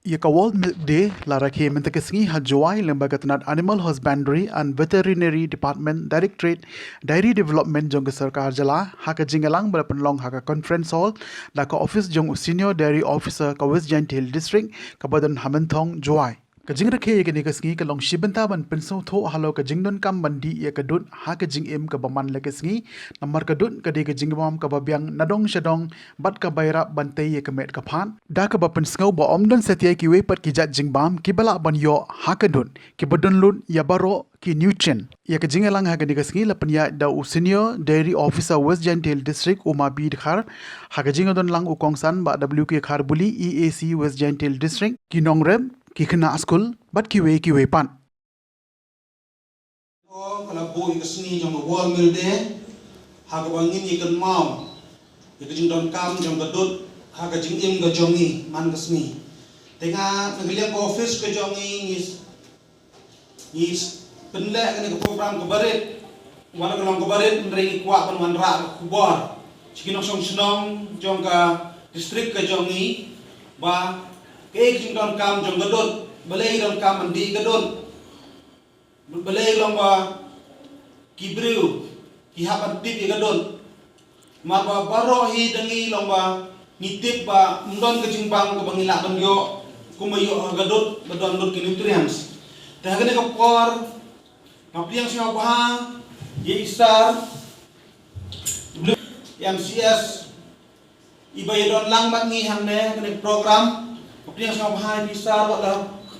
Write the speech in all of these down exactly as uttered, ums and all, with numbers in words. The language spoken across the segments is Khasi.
Ïa ka World Milk Day la rakhe mynta ka sngi ha Jowai lyngba ka tnat Animal Husbandry and Veterinary Department, Directorate Dairy Development jong ka sorkar jylla, ha ka jingïalang ba la pynlong ha ka conference hall da ka office jong u Senior Dairy Officer ka West Jaintia Hills District kaba don ha Mynthong, Jowai. Ka jingrakhe ïa kane ka sngi ka long shi bynta ban pynsngewthuh halor ka jingdonkam ban dih ïa ka dud ha ka jingim kaba man la ka sngi, namar ka dud ka dei ka jingbam kaba biang nadong shadong bad kaba ïarap ban tei ïa ka met ka phad. Da kaba pynsngew ba ym don satia kiwei pat ki jait jingbam kiba lah ban ïoh ha ka dud, kiba don lut ïa baroh ki nutrient. Ïa ka jingïalang ha kane ka sngi la pynïaid da u Senior Dairy Officer West Jaintia Hills District, u Ma B Dkhar, ha ka jingdonlang u kongsan Bah W K Kharbuli, E A C West Jaintia Hills District, ki nongrep, ki khynnah skul bad kiwei kiwei pat. Ka la buh ïa ka sngi jong ka World Milk Day ha kaba ngin ïa kynmaw ïa ka jingdonkam jong ka dud ha ka jingim ka jong ngi man ka sngi. Te nga na ka liang ka office ka jong ngi ngi ngi pynleh kane ka program kaba rit. Wat la ka long kaba rit, hynrei ngi kwah ban wanrah ka khubor sha ki nongshong shnong jong ka district ka jong ngi ba kaei ka jingdonkam jong ka dud, balei donkam ban dih ka dud, balei long ba ki briew ki hap ban tip ïa ka dud. Namar ba baroh hi da ngi long ba ngi tip ba ym don ka jingbam kaba ngi lah ban ïoh kumba ïoh ha ka dud ba don lut ki nutrients. Te ha kane ka por nga pdiang sngewbha ïa i Sir M C S iba ïadon lang bad ngi hangne ha kane ka program. Nga pdiang sngewbha ïa i Sir wat la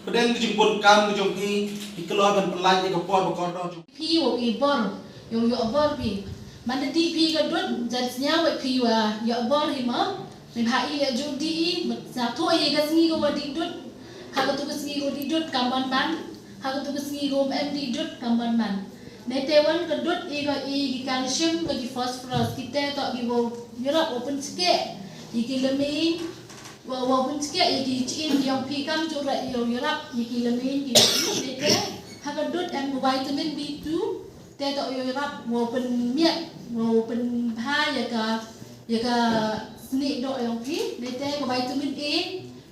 pdeng ka jingpun kam ka jong phi, phi kloi ban pynlait ïa ka por ba kordor jong phi. Wow, i bor, yow yoh bor phi. Man da dih phi ka dud, jan sñiaw wa phi wa yoh bor hi mo. Neibhah i leh ju dih i, sñiawthuh hi ka sngi ko wa dih dud. Ha katu ka sngi ko dih dud kam ban ban. Ha katu ka sngi ko em dih dud kam ban ban. Neite wan ka dud i ko i ki calcium ko ki phosphorus, kite toh ki wow ïarap wow pynskeh ïa ki lymmiñ, wow, wow pynskeh ïa ki jingim ki yong phi, kam ju rah ïa wow ïarap ïa ki lymmiñ ki yong phi. Neite ha ka dud em ko vitamin B two. Te toh ïoh ïarap wow pynmiat, wow pynbha ïa ka, ïa ka snieh doh yong phi. Neite ka vitamin A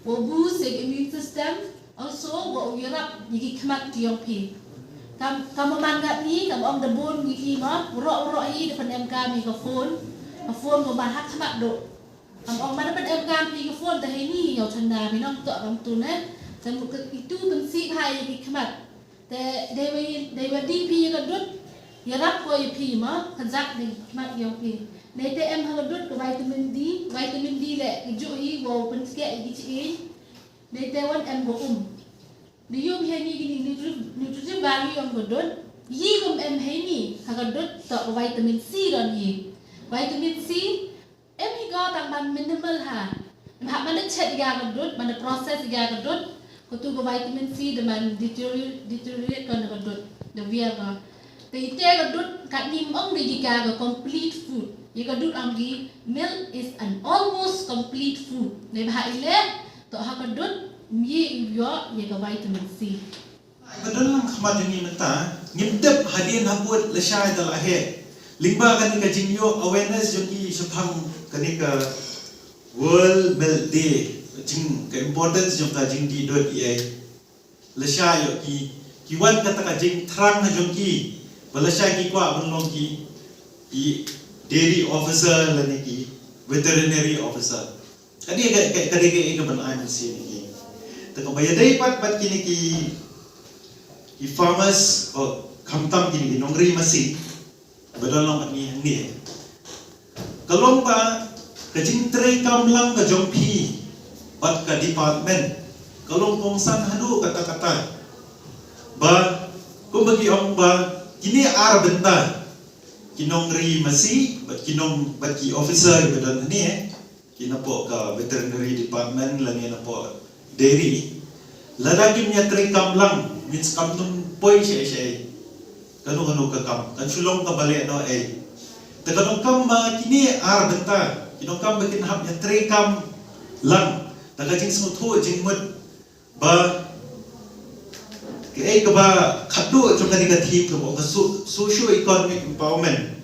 wow boost ïa ka immune system. Also wow ïarap ïa ki khmat ki yong phi. Kam, kam man ngat ngi, kam ong da bun ngi ki ma, waroh waroh hi da pyn em kam ïa ka phone. Ka phone ko man ha khmat doh. Kam ong man da pyn em kam phi ka phone, te heini ïa u chanda mi nong toh kam tu ne. Te mu ka itu pynsih bha ïa ki khmat. Te dei wa, dei wa dih phi ïa ka dud, ïarap ko ïa phi ma, ka jak dei khmat ïa phi. Neite em ha ka dud ka vitamin D, vitamin D leh ka juh hi wow pynskeh ïa ki jingim. Neite wan em ka um. Dei ïoh phi heini kini nutri-, nutritive value yong ka dud. Yi kum em heini ha ka dud toh ka vitamin C don hi. Vitamin C em hi ko tang ban minimal ha. Em hap man da chet ïa ka dud, man da process ïa ka dud. Katu ka vitamin C da man deteriorate, deteriorate ko na ka dud. Da wiar ko. Te ite ka dud katni ym ong da ïa ka complete food. Ïa ka dud ong ki milk is an almost complete food. Neibhah i leh toh ha ka dud ym ïoh ïa ka vitamin C. Ba don lang khmat jong ngi mynta, ngim tip hadien habud lashai da la heh. Lyngba kane ka jingïoh awareness jong ki shaphang kane ka World Milk Day, jing ka importance jong ka jingdih dud ïa. Lashai ïoh ki, ki wan kata ka jingthrang ha jong ki, ba lashai ki kwah ban long ki, ki dairy officer lane ki veterinary officer. Ka dei ka, ka, ka dei ka, ka ban ai mynsiem ïa ki. Te kaba ïadei pat bad kine ki, ki farmers, oh, khamtam kine ki nongri masi ba don lang bad ngi hangne. Ka long ba ka jingtrei kam lang ka jong phi bad ka department ka long kongsan haduh katta katta. Ba kumba ki ong ba kine ar bynta, ki nongri masi bad ki nong, bad ki officer ba don hangne, ki napoh ka veterinary department lane napoh dairy. Lada kim ïa trei kam lang, means kam nym poi shaei shaei. Kano kano ka kam, kan shu long kaba leh noh ei. Te ka donkam ba kine ar bynta, ki donkam ba kin hap ïa trei kam lang. Te ka jingsngewthuh jingmut ba kaei kaba khatduh jong kane ka theme kaba ka so-, socio economic empowerment.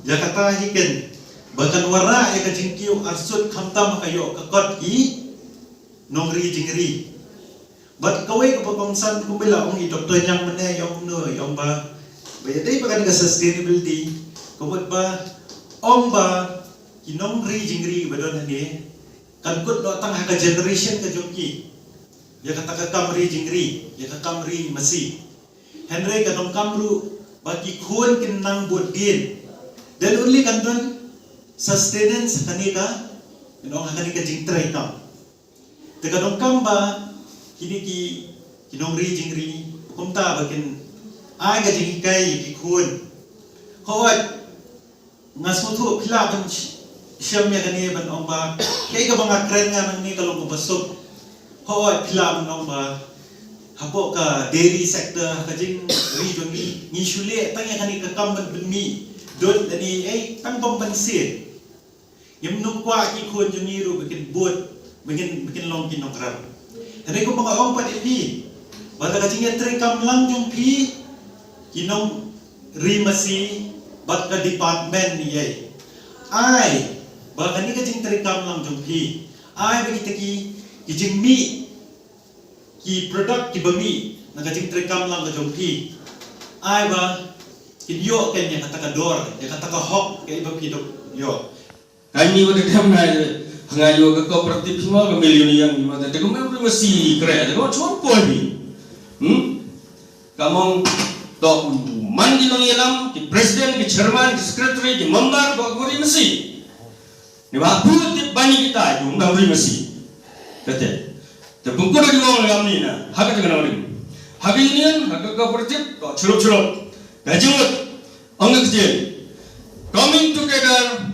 Ïa kata hi ken ba kan wanrah ïa ka jingkiew arsut khamtam ha ka ïoh ka kot ki nongri jingri. Bad kawei kaba kongsan kumba la ong i Doctor Nyang mynne, i ong no, i ong ba, ba ïadei bad kane ka sustainability, kumba ba ong ba ki nongri jingri ba don hangne kan kut noh tang ha ka generation ka jong ki ïa kata ka kam ri jingri, ïa ka kam ri masi. Hynrei ka donkam ruh ba ki khun kin nang bud dien. Then only kan don sustenance ha kane ka, you know, ha kane ka jingtrei kam. Te ka donkam ba kine ki, ki nongri jingri, kumta ba kin ai ka jinghikai ïa ki khun. Hooid, nga sngewthuh phi lah ban sh-, shem ïa kane ban ong ba kaei kaba nga kren nga nangne ka long kaba suk. Hooid, phi lah ban ong ba hapoh ka dairy sector, ka jingri jong ngi, ngi shu leh tang ïa kane ka kam ban pynmih dud lane ei tang bym ban siew. Ngim nym kwah ki khun jong ngi ruh ba kin bud, ba kin, ba kin long ki nongkren. Hynrei kumba nga ong pat ïa phi, ba la ka jingïatreikam lang jong phi, ki nongri masi bad ka department, ïa ai ba kane ka jingtreikam lang jong phi, ai ba kita ki, ki jingmih, ki product kiba mih na ka jingtreikam lang ka jong phi, ai ba kin ïoh ken ïa kata ka dor, ïa kata ka hok, kaei ba phi dok ïoh. Ka ngi wat dem na, nga ïoh ka cooperative mo ka million yang ni mo, te ka mem ri masi kre, te ka chon ko ni. Hmm? Ka mong to man ki nongïalam, ki president, ki chairman, ki secretary, ki member, to ka ri masi. Ni ba pu ti bani kita ju nang ri masi. Kate. Te bungkul di wong ngam ni na. Ha ka jingna ri. Ha ka union, ha ka cooperative, to chuluk chuluk. Ka jingmut. Ong ka jing. Coming together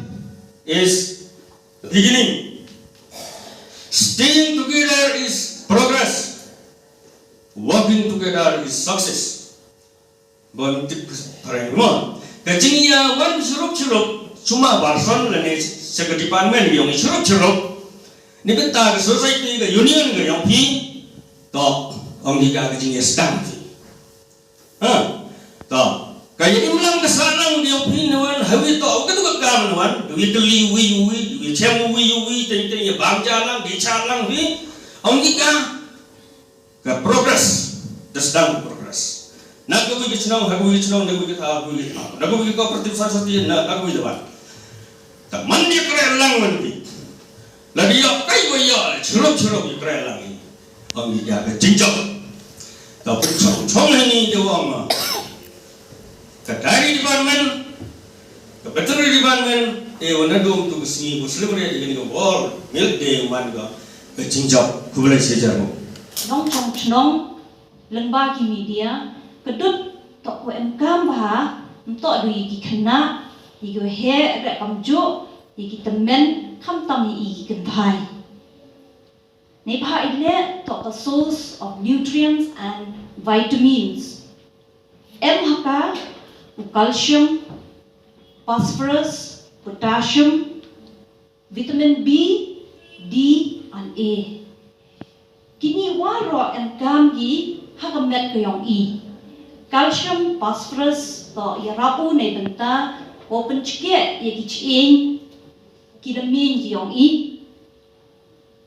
is beginning. Staying together is progress. Working together is success. Bon tip phareng mo. Ka jingïawan shurup shurup shuwa barson lane sha ka department yong shurup shurup. Ni bynta ka society, ka union ka yong phi. To, ong ki ka, ka jingïasdang phi. Ha. To. Ka ïa imlang ka sahlang yong phi na wan, hawi to, ka tu ka kam na wan. Wi kali wi wi, wi chem wi wi, teng teng ïa bam jalang, di chalang phi. Ong ki ka, ka progress, da sdang progress. Na kawei ka chnong ha kawei ka chnong, na kawei ka thaw ha kawei ka thaw, na kawei ka cooperative society na kawei ka wan. Ta man ïa kren lang man ki. La dei ïa kai wa ïa, chrup chrup ïa kren lang. Ong ïa ka jingjop. Ta pun chong chong ha ni dei wa ma. Ka dairy department, ka veterinary department, e wan na dum tu ka sngi, bu celebrate ïa kane ka World Milk Day, man ka, ka jingjop. Khublei shihajar mo. Nongchong chnong, lyngba ki media, ka dud to ko em kam bha, ym to du ïa ki khynnah, ïa ki waheh, rek kamjooh, ïa ki tymmen, khamtam ïa ki kynthai. Neibhah i leh to ka source of nutrients and vitamins. Em ha ka u calcium, phosphorus, potassium, vitamin B, D and A. Kine waroh em kam ki ha ka met ka yong i. Calcium, phosphorus, to ïarap u neibynta wow pynchkeh ïa ki chyeng, ki lymmiñ ki yong i.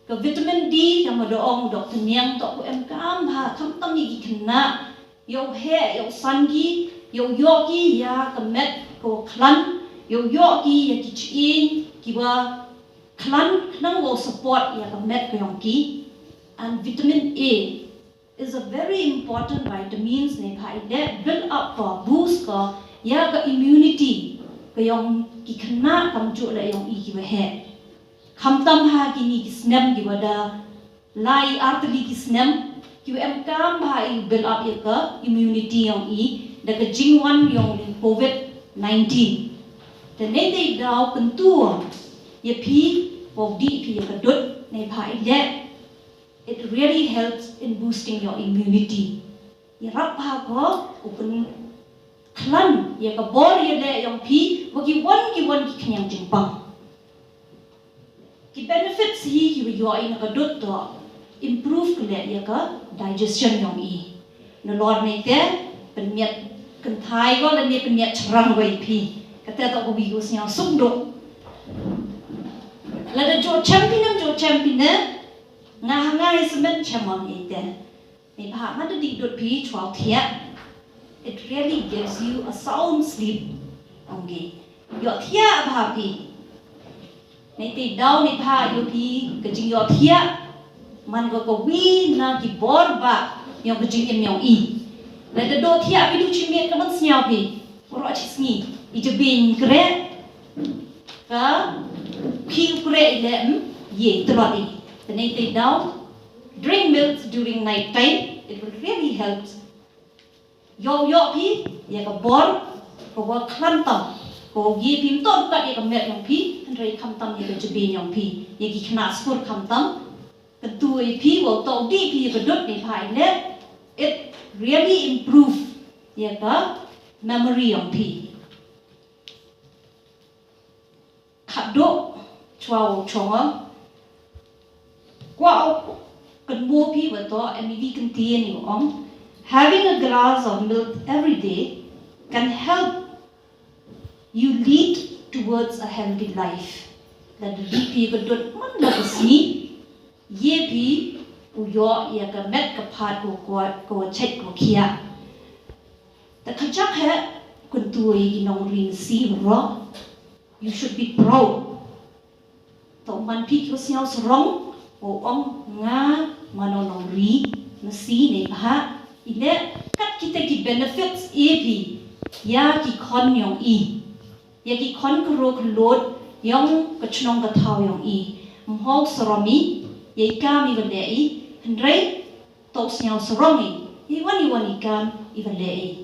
Ka vitamin D, kaba da ong Doctor Niang, to ko em kam bha, khamtam ïa ki khynnah, ïa u heh, ïa u san ki, ïa u ïoh ki, ïa ka met ka wa khlan, ïa u ïoh ki, ïa ki chyeng, ki wa khlan, khnang wow support, ïa ka met ka yong ki. And vitamin A is a very important vitamins neibhah i leh build up ko, boost ko, ïa ka immunity ka yong ki khynnah kamjooh la yong i ki waheh. Khamtam ha kine ki snem ki wa da lai artylli ki snem, ki wa em kam bha i build up ïa ka immunity yong i, da ka jingwan yong i covid nineteen. Te nei dei daw kyntu ïa phi, wow dih phi ïa ka dud, neibhah i leh it really helps in boosting your immunity. Ïarap bha ko, u pynkhlan ïa ka bor ïaleh yong phi, wa ki wan ki wan ki khñiang jingpang. Ki benefits hi ki wa ïoh i na ka dud to improve ka leh ïa ka digestion yong i. Nalor nei te, pynmiat kynthai ko lane pynmiat shrang ko i phi. Kata to ko wi ko sñiaw suk duk. Lada jooh chem phi ne, jooh chem phi ne, Nga ha nga i smen chemon i te. Ni bha ma da dikdut phi chwa thiah. It really gives you a sound sleep. Ong ki. Ïoh thiah bha phi. Ni te daw ni bha ïoh phi ka jingïoh thiah. Man ko ko wi na ki bor ba ïoh ka jingim ïoh i. La da do thiah phi du chi miet ka man sñiaw phi. Ro chi sngi. I je bin kre. Ka phi kre i le em ye tlot i. Te ni te daw. Drink milk during night time. It will really help. Ïoh ïoh phi ïa ka bor ka wa khlem tam. Ka wa ye phi mton kat ïa ka met yong phi. Hynrei khlem tam ïa ka jibin yong phi. Ïa ki khynnah skur khlem tam. Ka tu ïa phi wa to di phi ïa ka dut ni pha i le. It really improve ïa ka memory yong phi. Khadduh chwa u chonga. Kwah u kynmaw phi wa to em i wi kyntien i ong. Having a glass of milk every day can help you lead towards a healthy life. La da di phi ka dut man la ka sngi. Ye phi u ïoh ïa ka met ka phad ko ko ko chek ko khia. Ta ka chak he kun tu i nong ring si ro. You should be proud. To man phi ki sñiaw sarong, o ong nga mano nong ri, na si ne bha, i le kat kita ki benefits e phi, ïa ki khon yong i, ïa ki khon kro khlot, yong ka chnong ka thaw yong i, mhok sarom i, ïa i kam i wa le i, hynrei, to sñiaw sarong i, i wan i wan i kam i wa le i.